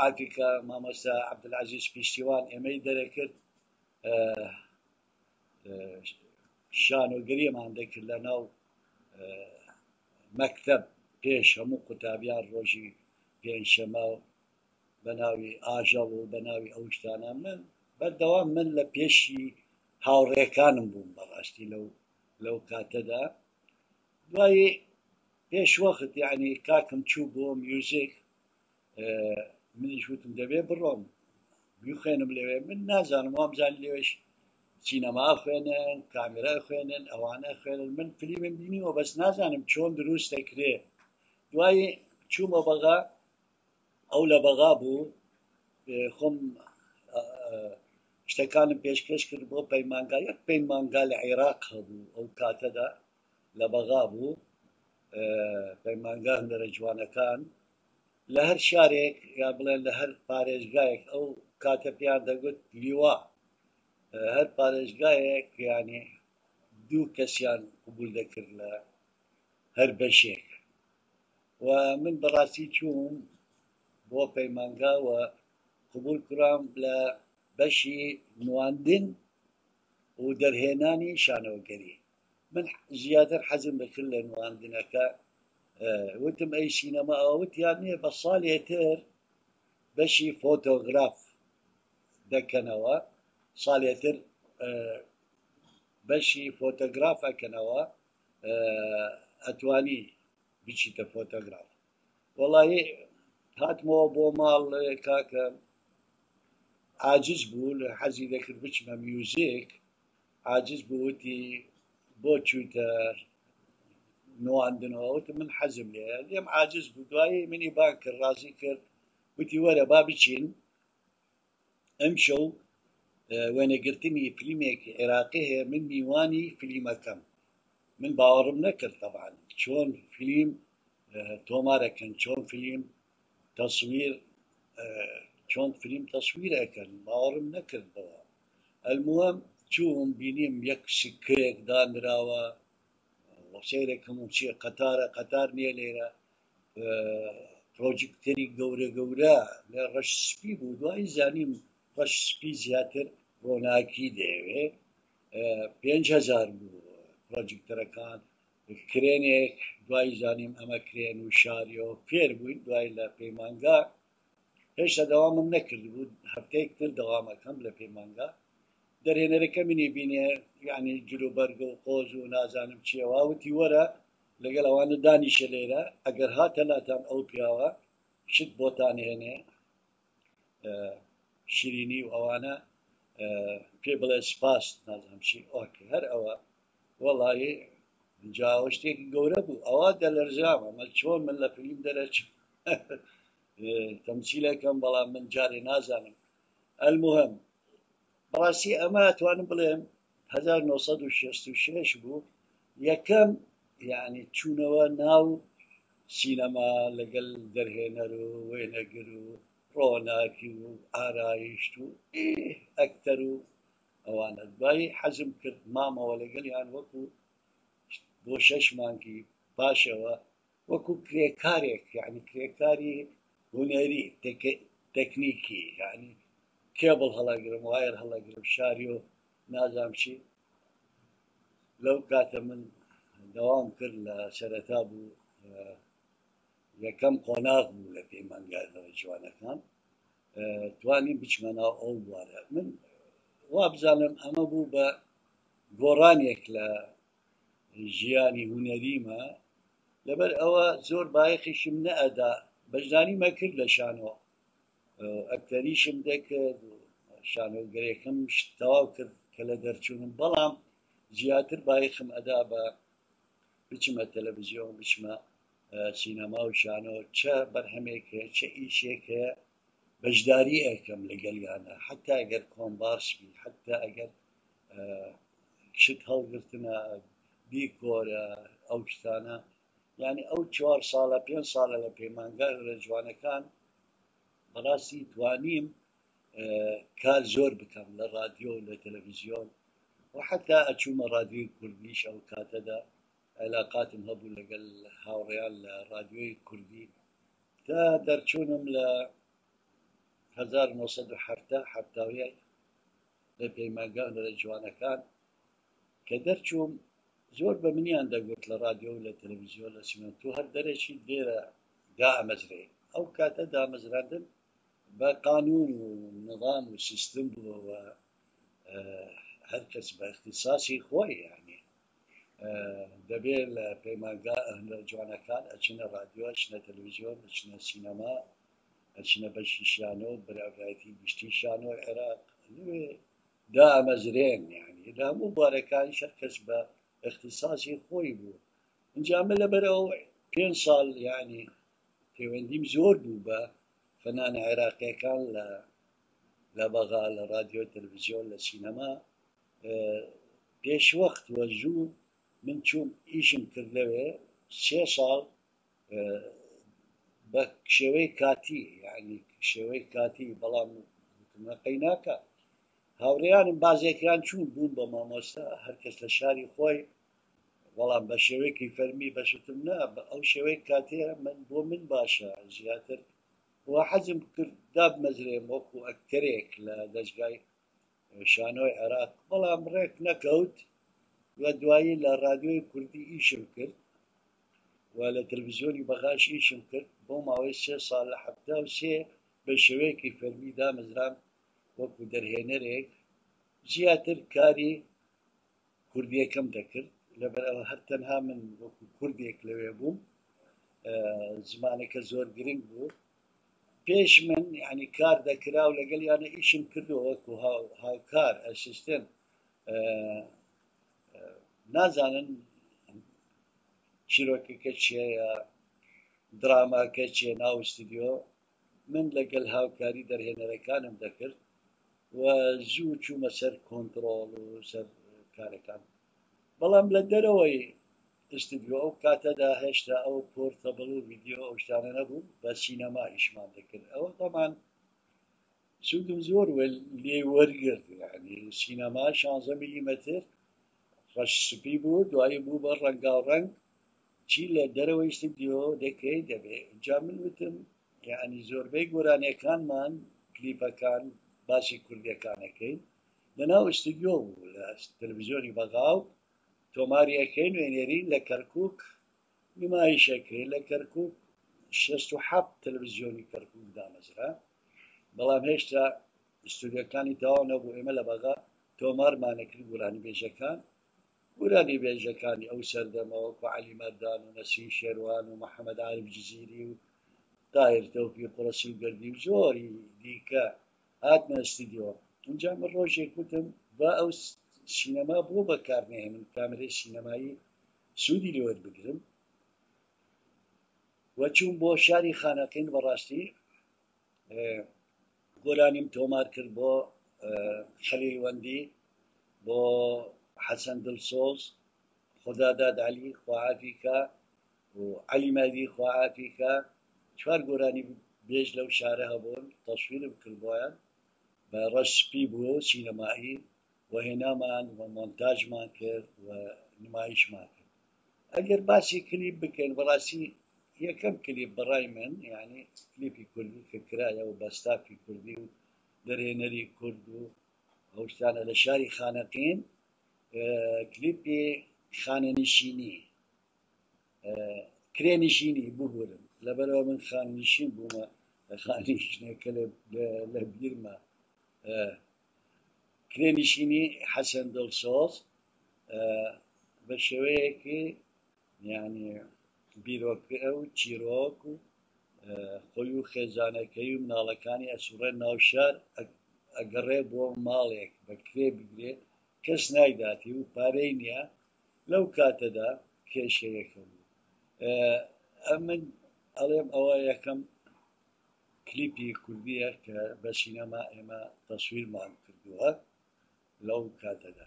مەجموعاتێکە مامۆستا عەبدولعەزیز پیشتیوان ئێمەی دەرەکرد شانۆگەریمان دەکرد لە ناو مەکتەب پێش هەموو قوتابیان ڕۆژی پێنجشەمە بە ناوی ئاژەڵ و بە ناوی ئەو شتانە من بەردەوام من لە پێشی هاوڕێکانم بووم بەڕاستی لەو لەو کاتەدا دوایی پێش وەخت یعنی کاکم چوو بۆ میوزیک منیش وتم دەبێ بڕۆم بیخوێنم لەوێ من نازانم وامزانی لەوێش سینەما خوێنن کامێرا خوێنن ئەوانە خوێنن من فلیمم بینیوە بەس نازانم چۆن دروست دەکرێ دوایی چوومە بەغا ئەو لە بەغا بوو خۆم شتەکانم پێشکەش کرد بۆ پەیمانگا یەک پەیمانگا لە عێراق هەبوو ئەو کاتەدا لە بەغا بوو پەیمانگا هونەرە جوانەکان لە هەر شارێک یا بڵێن لە هەر پارێزگایەک ئەو کاتە پێیان دەگوت لیوا هەر پارێزگایەک یعنی دوو کەسیان قبول دەکرد لە هەر بەشێک و من بەڕاستی چووم بۆ پەیمانگا و قبول کرام لە بەشی نواندن و دەرهێنانی شانۆگەری من زیاتر حەزم دەکرد لە نواندنەکە وتم ئەی سینەما ئەوە وتیان نییە بە ساڵێ تر بەشی فۆتۆگراف دەکەنەوە ساڵێ تر بەشی فۆتۆگراف ئەکەنەوە ئەتوانی بچیتە فۆتۆگراف وەڵی هاتمەوە بۆ ماڵ کاکە عاجز بوو لە حەزی دەکرد بچمە میوزیک عاجز بوو وتی بۆ چوویتە نواندنەوە وتم من حەزم لێیە لێم عاجز بوو دوایی منی بانگ کرد ڕازی کرد وتی وەرە با بچین ئەمشەو وێنەگرتنی فلیمێکی عێراقی هەیە من میوانی فلیمەکەم من باوەڕم نەکرد تەبعەن چۆن فلیم تۆمارەکەن چۆن فلیم تەسویر چۆن فلیم تەسویر ئەکەن باوەڕم نەکرد بەوە المهم چووم بینیم یەک سکەیەک دانراوە سەیرەکەم و چیە قەتارە قەتار نییە لێرە پرۆجیکتەری گەورە گەورە لە ڕەش سپی بوو دوایی زانیم ڕەش سپی زیاتر ڕۆناکی دەیەوێ 5,000 بوو پرۆجیکتەرەکان کرێنێک دوای زانیم ئەمە کرێن و شاریەوە فێر بووین دوای لە پەیمانگا هێشتا دەوامم نەکردبوو هەفتەیەک تر دەوامەکەم لە پەیمانگا دەرهێنەرەکە منی بینێ یعنی جلوبەرگ و قۆز و نازانم چیەوە وتی وەرە لەگەڵ ئەوانە دانیشە لێرە ئەگەر هاتە لاتان ئەو پیاوە شت بۆتان هێنێ شیرینی و ئەوانە پێ بڵێ سپاس نازانم چی ئۆکێ هەر ئەوە وەڵی جا ئەوە شتێکی گەورە بوو ئەوە دەلەرزام ئەمە چۆن من لە فیلم دەرەچم تەمسیلەکەم بەڵام من جارێ نازانم المهم بەڕاستی ئەمە ئەتوانم بڵێم 1966 بوو یەکەم یعنی چوونەوە ناو سینەما لەگەڵ دەرهێنەر و وێنەگر و ڕۆناکی و ئارایشت و ئەکتەر و ئەوانە دوایی حەزم کرد مامەوە لەگەڵیان وەکو بۆ شەش مانگی پاشەوە وەکو کرێکارێک یعنی کرێکاری هونەری تەکنیکی یعنی کێبڵ هەڵەگرم وایر هەڵەگرم شاری و نازام چی لەو کاتە من دەوام کرد لە سەرەتا بوو یەکەم قۆناغ بوو لە پەیمانگای جوانەکان توانیم بچمە ناو ئەو بوارە من وابزانم ئەمە بوو بە گۆڕانێک لە ژیانی هونەریمە لەبەر ئەوە زۆر بایەخیشم نەئەدا بەشداریمە کرد لە شانۆ ئەکتەریشم دەکرد شانۆگەرێکم تەواو کرد کە لە دەرچوونم بەڵام زیاتر بایەخم ئەدا بە بچمە تەلەڤزیۆن بچمە سینەما و شانۆ چە بەرهەمێک هەیە چە ئیشێک هەیە بەشداری ئەکەم لەگەڵیانە حتا ئەگەر کۆمبارس بی حتا ئەگەر شت هەڵگرتنە دیکۆرە ئەو شتانە یعنی ئەو چوار ساڵە پێنج ساڵە لە پەیمانگا لە جوانەکان بەڕاستی توانیم کار زۆر بکەم لە ڕادیۆ و لە تەلەڤیزیۆن و حتا ئەچوومە ڕادیۆی کوردیش ئەو کاتەدا علاقاتم هەبوو لەگەل هاوڕێیان لە ڕادیۆی کوردی تا دەرچوونم لە 1970 71 لە پەیمانگا هونەرە جوانەکان کە دەرچووم زۆر بە منیان دەگوت لە ڕادیۆ و لە تەلەڤیزیۆن لە سینەما تۆ هەر دەرەچیت لێرە دائەمەزرێ. ئەو کاتە دامەزراندن بە قانون و نظام و سیستم بووە و هەر کەس بە اختصاصی خۆی یعنی دەبێ لە پەیمانگا هونەرە جوانەکان ئەچنە ڕادیۆ، ئەچنە تەلەڤیزیۆن، ئەچنە سینەما، ئەچنە بەشی شانۆ، بەرێوەبەرایەتی گشتی شانۆی عێراق لەوێ دامەزرێن یعنی لە هەموو بوارەکانیش هەر کەس بە اختصاصی خۆی بوو. ئینجا من لەبەر ئەو 5 ساڵ یعنی پەیوەندیم زۆر بوو بە فەنانە عێراقیەکان لە بەغا، لە ڕادیۆ، تەلەڤیزیۆن، لە سینەما. پێش وەخت وە زوو من چووم ئیشم کرد لەوێ 3 ساڵ بە شێوەی کاتی، یعنی شێوەی کاتی، بەڵام نەقەی ناکە. هاوڕێیانم بازێکیان چوون بوون بە مامۆستا، هەرکەس لە شاری خۆی، بەڵام بە شێوەیەکی فەرمی بەشتم نا، بە ئەو شێوەی کاتیە من بۆ من باشە زیاتر. و حەزم کرد دابمەزرێم وەکو ئەکتەرێک لە دەستگای شانۆی عێراق، بەڵام ڕێک نەکەوت. و دوایی لە ڕادیۆی کوردی ئیشم کرد و لە تەلەڤیزیۆنی بەغاش ئیشم کرد بۆ ماوەی 3 ساڵ. لە 73 بە شێوەیەکی فەرمی دامەزرام وەکو دەرهێنەرێک. زیاتر کاری کوردیەکەم دەکرد، لەبەر ئەوە هەر تەنها من وەکو کوردێک لەوێ بووم. زمانەکە زۆر گرنگ بوو. پێش من یعنی کار دەکرا و لەگەڵ یانە ئیشم کردووە وەکو هاوکار ئەسیستنت. نازانن چیرۆکەکە چییە یا دراماکە چییە ناو ستودیۆ. من لەگەڵ هاوکاری دەرهێنەرەکانم دەکرد و زوو چوومە سەر کۆنتڕۆڵ و سەر کارەکان. بەڵام لە دەرەوەی ئستودیۆ ئەو کاتەدا هێشتا ئەو portable و ڤیدیۆ ئەو شتانە نەبوو، بە سینەما ئیشمان دەکرد. ئەوە تەمان سوودم زۆر لێ وەرگرت. یعنی سینەما 16 میلیمەتر ڕەش سپی بوو، دوایی بوو بە ڕەنگاوڕەنگ. چی لە دەرەوەی ستودیۆ دەکەی دەبێ. جا من وتم یعنی زۆربەی گۆرانیەکانمان کلیپەکان باسی کوردیەکانەکەین لەناو ئستودیۆ بوو لە تەلەڤیزیۆنی بەغا و تۆماریەکەین وێنێرین لە کەرکووک نمایشەکرێت. لە کەرکووک 67 تەلەڤیزیۆنی کەرکووک دامەزرا، بەڵام هێشتا ئستودیۆکانی تەواو نەبوو. ئێمە لە بەغا تۆمارمانەکرد گۆرانی بێژەکان، گۆرانی بێژەکانی ئەو سەردەمە وەکو عەلی مەردان و نەسرین شێروان و محەممەد عارف جزیری و تاهیر تەوفیق و ڕەسول گەردی و زۆری دیکە هاتنە ئستودیۆ. اینجا من ڕۆژێک وتم با ئەو سینەما بۆ بەکارنەهێنم، کامێرەی سینەمایی سوودی لێ وەربگرم. و چووم بۆ شاری خانەقین. بەڕاستی گۆرانیم تۆمار کرد بۆ خەلیل وەندی، بۆ حەسەن دڵسۆز، خوداداد عەلی خواعافیکا و عەلی مادی خواعافیکا. 4 گۆرانی بێژ لەو شارە هەبوون، تەسویرم کرد بۆیان. بە ڕەش سپی بوو سینەمایی و هێنامان و مۆنتاژمان کرد و نمایشمان کرد. ئەگەر باسی کلیپ بکەین، بەڕاستی یەکەم کلیپ بەڕای من یعنی کلیپی کوردی کە کرایە و بە ستافی کوردی و دەرهێنەری کورد و ئەو شتانە لە شاری خانەقین، کلیپی خانەنشینی، کرێنشینی ببورن، لەبەرەوە من خانەنشین بوومە، خانەنشینەکە لە بیرمە. کرێنشینی حەسەن دڵسۆز بە شێوەیەکی یعنی بیرۆکە و چیرۆک و خۆی و خێزانەکەی و مناڵەکانی ئەسوڕێن ناو شار، ئەگەڕێ بۆ ماڵێک بە کرێ بگرێ، کەس نایداتی و پارەی نییە. لەو کاتەدا کێشەیەکە بوو. ئەمن ئەڵێم ئەوە یەکەم کلیپی کوردیە کە بە سینەما ئێمە تەسویرمان کردووە لەو کاتەدا.